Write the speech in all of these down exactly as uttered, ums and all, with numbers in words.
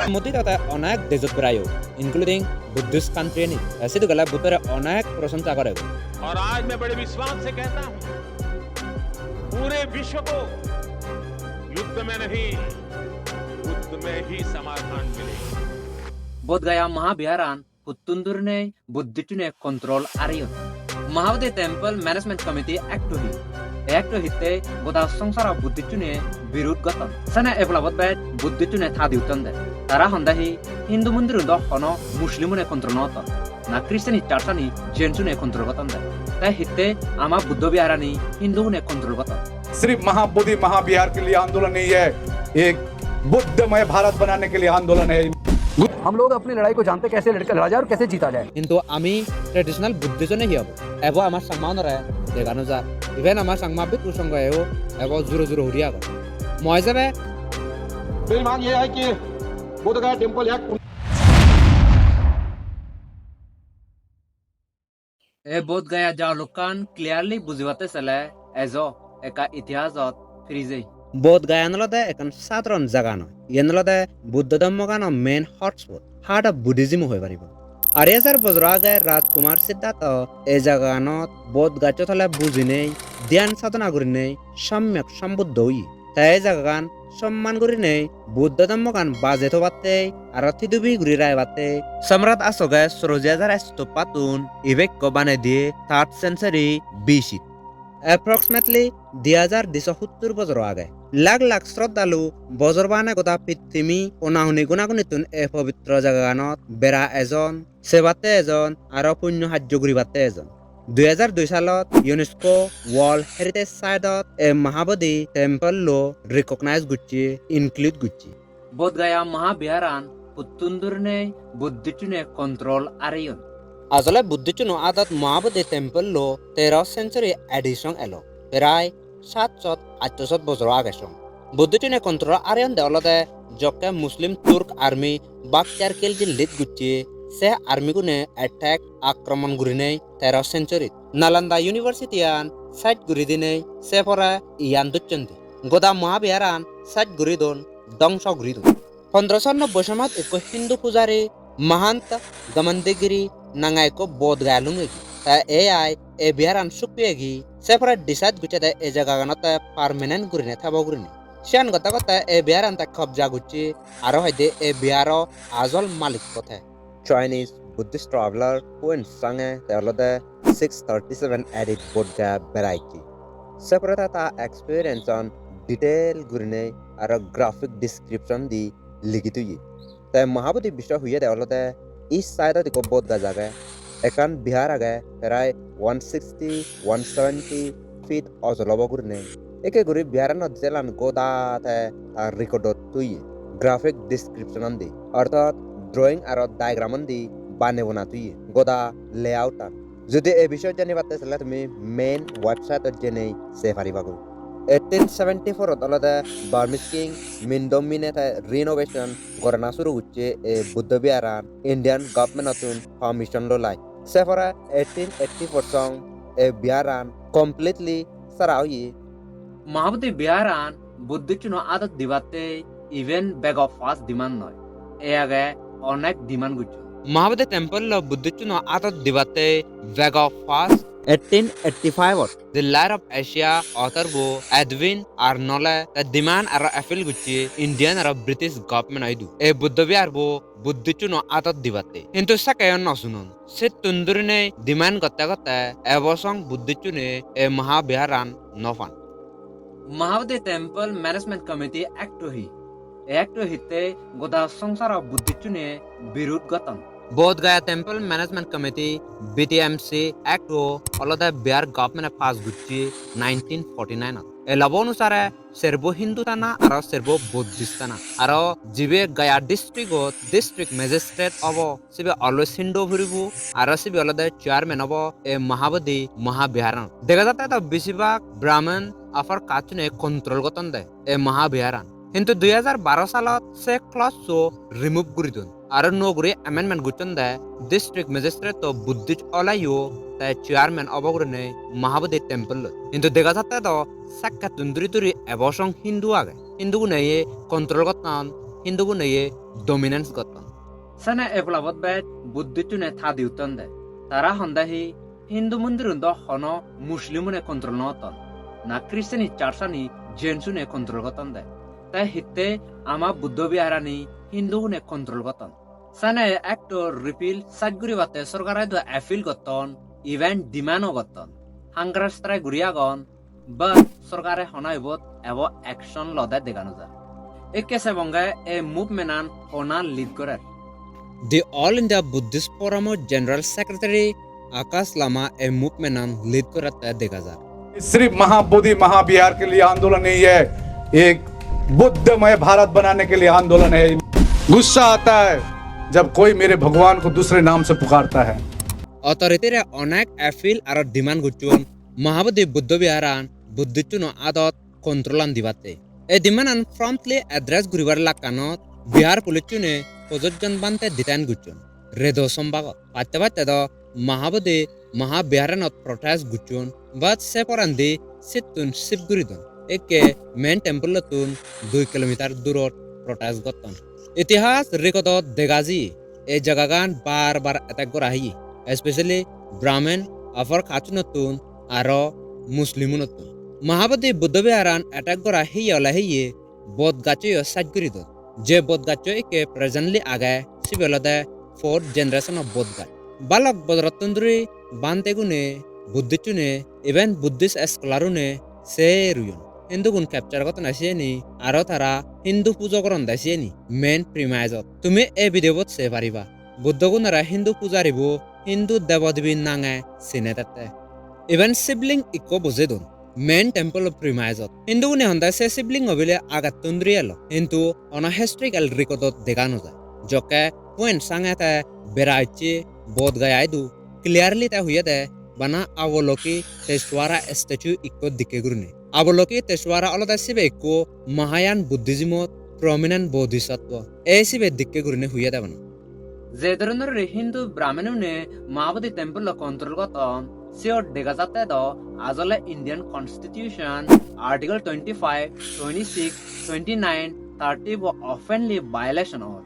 Modi to te onek dejot berayo, including Buddhist country ani. Te sidu gele Buddhore onek prosonsa gore. और आज मैं बड़े विश्वास से कहता हूँ, पूरे विश्व को युद्ध में नहीं, बुद्ध में ही समाधान मिलेगा। Bodh Gaya Mahabiharan huttun durinei Buddhistune control areyon. Mahabodhi Temple Management Committee Act-o hi? Ei Act-o hitte goda songsaro Buddhistune birud gotton. Sene ebolabot bej Buddhistune thadi utton de. Tara honde hi Hindu mondirun do hono Muslimune control no gotton. Na Christian church-ani Jains-une control gotton de. Te hitte ama Buddho Biharani Hindu-une control gotton. सिर्फ महाबोधि महाविहार के लिए आंदोलन नहीं है, एक बुद्धमय भारत बनाने के लिए आंदोलन है। हम लोग अपनी लड़ाई को जानते, कैसे लड़के लड़ा जाए और कैसे जीता जाए। Hintu ami traditional Buddhist-une hi obo? Ebo ama Changma-unore dega no jar. Even ama Changma bhikkhu songho-yo ebo juro juro guri agon. Moi jebe बेईमान ये है कि Bodhgaya temple act Ei Bodh Gaya jagalokkan clearly bujibatte sele ejo ekka itihasot firi jei. Bodh Gayan olode ekkan sadharon jaga noi. Iyen olode Buddho dhormogano main hotspot, heart of Buddhism hoi paribo. Arei hajar bojor age Rajkumar Siddhartho ei jagaganot bodh gaccho tole bujinei dhyan sadhona gurinei somyak sombuddho oye. Te ei jagagan somman gurinei Buddho dhormogan bajei tobatte aro thidubi guri ragebatte Samrat Ashoke soroji hajar stoppattun ibe ekko banei diye third century B C. Approximately di hajar diso huttur bojor age. Lak lak sroddhalu bojor bane goda pittimi honahoni gunagunittun ei pobitro jagaganot bera ejon, sebatte ejon, aro punyo hajjo guribatte ejon. Dui hajar dui salot UNESCO World Heritage Site-ot ei Mahabodhi Temple-lo recognize gocche, include gocche. Bodh Gaya Mahabiharan huttun durinei Buddhistune control areyon? Asole Buddhistuno adot Mahabodhi Temple-lo tero century A D song elo. Prai satshot atshot bojor age song. Buddhistune control areyonde olode jokke Muslim Turk army Bakhtiar Khilji lead gocche, se army gune attack akromon gurinei tero century-t. Nalanda University-an side guri dinei se pore iyan docchon de. Goda Mahabiharan side guri don, dongso guri don. Pondroso nobboi somot ekko Hindu pujari Mahant Gamandagiri nanga ekko Bodh Gaya lungegi. Te ei ai ei biharan suk peyegi, se pore decide gocche de ei jagaganotte permanent gurinei thebo gurinei. Siyan gotte gotte ei biharan te kobja gocche, aro hoide ei biharo ajol malikko te. Chinese Buddhist traveler Huan Sange te olode six thirty-seven A D-t Bodh Gaya beraikke. Se pore te ta experience-an detail gurinei aro graphic description di ligi toye. Te Mahabodhi Vishwa hoyede olode east side-ot ekko Bodh gaj age, ekkan bihar age, prai one sixty, one seventy feet ojol obo gurinei. Ekke guri biharanot jelan goda te ta record-ot toye, graphic description-an di, orthat drawing aro diagram-an di banei bona toye, goda layout-an. Jodi ei bisoyot janibatte sele tumi main website-ot jenei sei paribagoi. Eighteen seventy-four-ot olode Burmese King Mindo Mine te renovation gorana suru gocche ei Buddho Biharan Indian government-ottun permission lolai. Se pore eighteen eighty-four song ei biharan completely sara oye. Mahabodhi Biharan Buddhistuno adot dibatte even bego first demand noi. Ei age onek demand gocchon. Mahabodhi Temple-lo Buddhistuno adot dibatte bego first eighteen eighty-five-ot The Light of Asia author-bo Edwin Arnold-e te demand aro appeal gocche Indian aro British government-o idu. Ei Buddho Biharbo Buddhistuno adot dibatte. Hintu sakkeyo no sunon. Settun durinei demand gotte gotte ebo song Buddhistune ei Mahabiharan no pan. Mahabodhi Temple Management Committee Act-o hi? Ei Act-o hitte goda songsaro Buddhistune birud gotton? Bodh Gaya Temple Management Committee, B T M C Act-o olode Bihar government-e pass gocche nineteen forty-nine-ot. Ei law-bo onusare serbo Hindu thana aro serbo Buddhist thana. Aro jibe Gaya district-ot district magistrate obo, sibe always Hindu puribo, aro sibe olode chairman obo ei Mahabodhi Mahabiharan. Dega jatte do besibak Brahmin upper caste-une control gotton de ei Mahabiharan. Hintu dui hajar baro salot se clause-o remove guri don. Aro nuo guri amendment gocchon de district magistrate-o Buddhist oleyo te chairman obo gurinei Mahabodhi temple-ot. Hintu dega jatte do sakkettun duri duri ebo song Hindu age. Hindu gune ye control gotton Hindugune ye dominance gotton. Sene eplabot bej Buddhistune tadi utton de. Tara honde hi Hindu mondirun do hono Muslimune control no gotton. Na Christian church ani Jainsune control gotton de. Te hitte ama Buddho Viharani Hindugune control gotton. Sene ekto repeal saj guribatte sorkare do appeal gotton, even demand o gotton. Hunger strike guri agon, but sorkare hono ibot ebo action lode dega no jar. Ikke sebonge ei movement an hona lead gorer. The All India Buddhist Forum o General Secretary Akash Lama ei movement an lead gorette dega jar. सिर्फ महाबोधि महाविहार के लिए आंदोलन नहीं है, एक बुद्धमय भारत बनाने के लिए आंदोलन है। गुस्सा आता है जब कोई मेरे भगवान को दूसरे नाम से पुकारता है। Authority re onek appeal aro demand gocchon Mahabodhi Buddho Viharan Buddhistuno adot control an dibatte. Ei demand an promptly address guribar lakkanot Bihar police-une pojoj jon bhante detain gocchon. Redo sombagot. Patte patte do Mahabodhi Mahabiharanot protest gocchon, but se porendi sittun shift guri don. Ikke main temple-ottun dui kilometer durot protest gotton. Itihas record-ot dega jiye, ei jagagan bar bar attack gora heye, especially Brahmin, Upper Caste-unottun aro Muslim-unottun. Mahabodhi Buddha Viharan attack gora heye ole heye bodh gaccho yo saj guri don. Je bodh gaccho ikke presently age, sibe olode fourth generation of bodh gach. Balok bojorottun dhuri bhantegune, Buddhistune, even Buddhist scholar-une se ruyon. Hindugun capture gotton de siyeni, aro tara Hindu pujo goron de siyeni, main premise-ot. Tumi ei video-bot sei pariba. Buddhogunore Hindu pujaribo Hindu debo debi nange sinedette. Even sibling ikko bojei don. Main temple premise-ot. Hindugune honde se sibling-o bile agettun dhuri elo. Hintu hono historical record-ot dega no jai. Jokke Huen Sange te bera icche Bodh Gaya idu clearly te huyede bana Avalokiteshvara statue ikko dikke gurine. Avalokiteshvara olode sibe ikko Mahayan Buddhism-ot prominent bodhisattva. Ei sibe dikke gurine huyede bana. Je dhoronor Hindu Brahmin-une Mahabodhi temple-o control gotton, siyot dega jatte do ajole Indian Constitution Article twenty-five, twenty-six, twenty-nine, thirty bo openly violation or.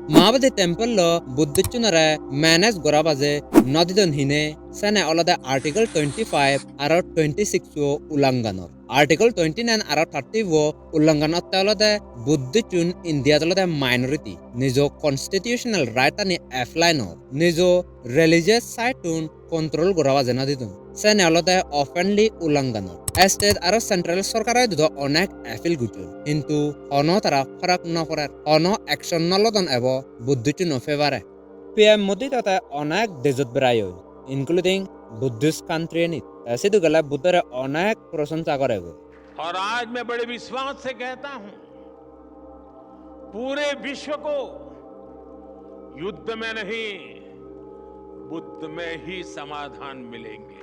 Mahabodhi temple-o Buddhistunore manage gora baje no didon hine, sene olode Article twenty-five aro twenty-six-o ulanghan or. Article twenty-nine aro thirty bo ulanghan otte olode Buddhistun Indiat olode minority, nijo constitutional right ani apply no or, nijo religious side-un control gora baje no didon. Sene olode openly ulanghan or. State aro central sorkaro idu do onek appeal gocchon, hintu hono tara farak no porer, hono action no lodon ebo Buddhistuno favor-e. P M Modi do te onek dejot berai oi, including Buddhist country-anit. Te sidu gele Buddhore onek prosonsa gore goi. और आज मैं बड़े विश्वास से कहता हूं, पूरे विश्व को युद्ध में नहीं, बुद्ध में ही समाधान मिलेंगे।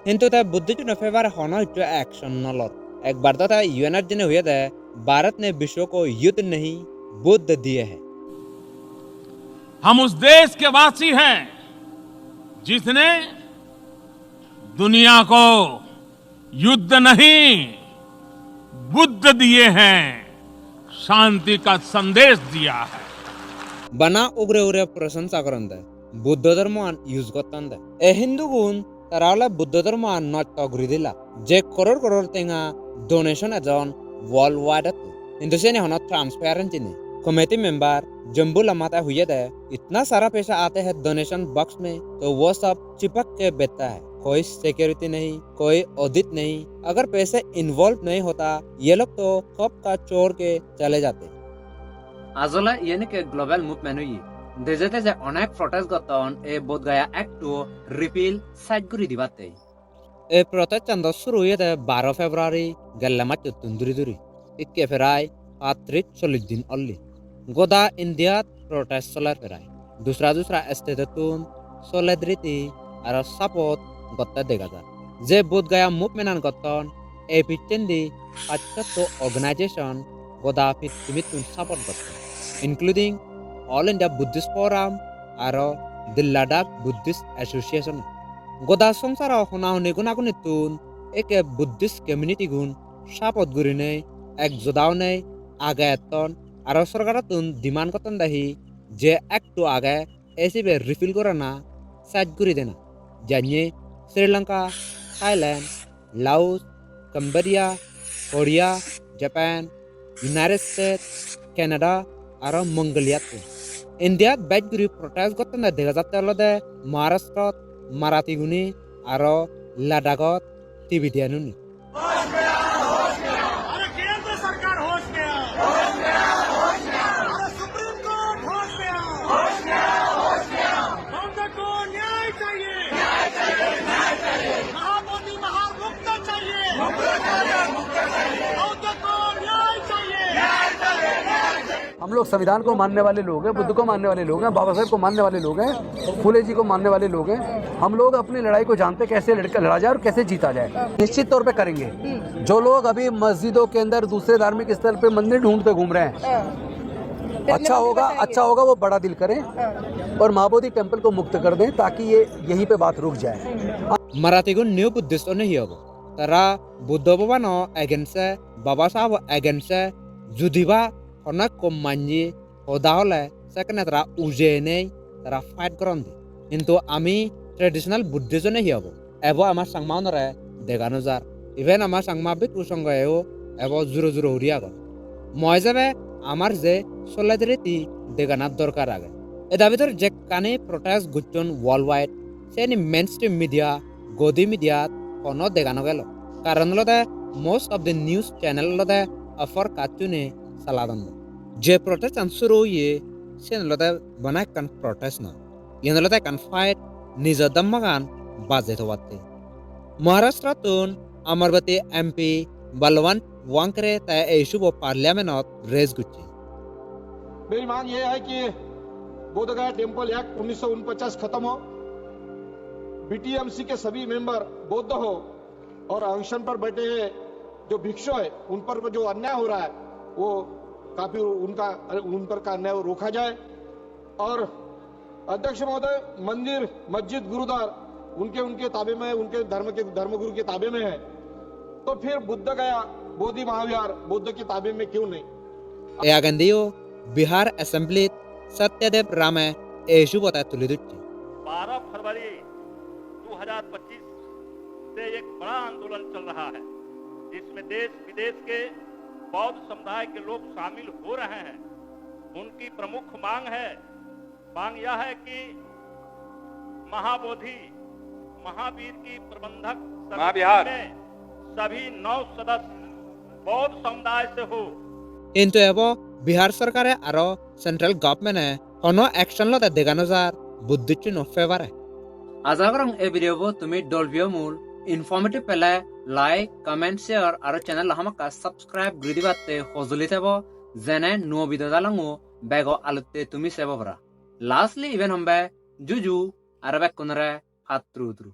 Hintu te Buddhistuno favor-e hono hissu action no lor. Ekbar do te U N-ot jeinei huyede, Bharat ने विश्व को युद्ध नहीं, बुद्ध दिए हैं। हम उस देश के वासी हैं जिसने दुनिया को युद्ध नहीं, बुद्ध दिए हैं, शांति का संदेश दिया है। Bana ugure ugure prosonsa goron de, Buddho dhormoan use gotton de. E Hindugun tara ole Buddho dhormoan nosto guri dila. Je koror koror tenga donation ejon worldwide-ot. Hintu siyeni hono transparency nei. Committee member Jambu Lama te huyede, "इतना सारा पैसा आते हैं donation box में, तो वो सब चिपक के बैठता है। कोई सिक्योरिटी नहीं, कोई ऑडिट नहीं। अगर पैसे इन्वॉल्व नहीं होता, ये लोग तो कब का छोड़ के चले जाते।" Ajole iyen ikke global movement oye. Deje deje onek protest gotton ei Bodh Gaya Act-o repeal saj guri dibatte. Ei protest-an do suru oyede baro February gelle majchottun duri duri. Ikke prai pattris chollish din olli. Goda Indiat protest soler prai. Dusra dusra state-ottun solidarity aro support gotte dega jar. Je Bodh Gaya movement-an gotton, ei picchendi pachsotto organization goda pittimittun support gotton, including All India Buddhist Forum aro The Ladakh Buddhist Association. Goda songsaro honahoni gunagunittun ikke Buddhist community-gun support gurinei ek joda onei age etton, aro sorkarottun demand gotton de hi je ektu age ei sibe refill gorana sej guri dena. Janye Sri Lanka, Thailand, Laos, Cambodia, Korea, Japan, United States, Canada, aro Mongolia-ttun. India-t bej guri protest gottonde dega jatte olode Maharashtra-t Marathi-gune aro Ladakh-ot Tibetan-une. अरे केंद्र सरकार होश में आओ। अरे supreme court होश में आओ। बौद्ध को न्याय चाहिए। महाबोधि महामुक्त चाहिए। बौद्ध को न्याय चाहिए। हम लोग संविधान को मानने वाले लोग हैं, बुद्ध को मानने वाले लोग हैं, बाबा साहेब को मानने वाले लोग हैं, फुले जी को मानने वाले लोग हैं। हम लोग अपनी लड़ाई को जानते हैं, कैसे लड़का लड़ा जाए और कैसे जीता जाए। निश्चित तौर पे करेंगे। जो लोग अभी मस्जिदों के अंदर, दूसरे धार्मिक स्थल पे मंदिर ढूंढते घूम रहे हैं, अच्छा होगा, अच्छा होगा वो बड़ा दिल करें और महाबोधि टेम्पल को मुक्त कर दें, ताकि ये यहीं पे बात रुक जाए। Marathi-gun new Buddhist one hi obo? Tara Buddho bhabano against-e, Baba Sahebo against-e, judiba hono ekko manye hoda hole sekkene tara uje nei, tara fight goron de. Hintu ami traditional Buddhist-une hi obo? Ebo ama Changma-unore dega no jar. Even ama Changma Bhikkhu Sangho-yo ebo juro juro guri agon. Mo ijebe amar je solidarity deganar dorkar age. Eda bidire jekkani protest gocchon worldwide, seni mainstream media, godi media-t hono dega no gelo. Karon olode most of the news channel olode upper caste-une saladon. Je protest-an suru oye, siyen olode bana ekkan protest noi. Iyen olode ekkan fight, nijo dhammagan bajei thobatte. Maharashtra-tun Amarvati M P Balwant Wankhede te ei issue-bo parliament-ot raise gocche. मेरी मांग ये है कि Bodhgaya temple act उन्नीस सौ उनपचास खत्म हो, बीटीएमसी के सभी मेंबर बौद्ध हो और अनशन पर बैठे हैं जो भिक्षु है, उन पर जो अन्याय हो रहा है, वो काफी उनका, उन पर का अन्याय रोका जाए। और अध्यक्ष महोदय, मंदिर, मस्जिद, गुरुद्वार उनके, उनके ताबे में है, उनके धर्म के, धर्मगुरु के ताबे में है, तो फिर बुद्ध गया, बोधि महाविहार बुद्ध के ताबे में क्यों नहीं? E agendiyo Bihar Assembly-t Satyadev Rame ei issue-bo te tuli dhocche. बारह फरवरी दो हज़ार पच्चीस से एक बड़ा आंदोलन चल रहा है, जिसमें देश विदेश के बौद्ध समुदाय के लोग शामिल हो रहे हैं। उनकी प्रमुख मांग है, मांग यह है कि महाबोधि महावीर की प्रबंधक समिति महाविहार। में सभी नौ सदस्य बौद्ध समुदाय से हो। Hintu ebo Bihar sorkare aro central government-e hono action lote dega no jar Buddhist-uno favor-e. Aja gorong ei video-bo tumi dol piyo mul, informative pele like, comment, share aro channel-o hamakkai subscribe guri dibatte hojoli tebo, jene nuo video dalongo bego agotte tumi sebo para. Lastly, iben hombe juju aro bekkunore patturu turu.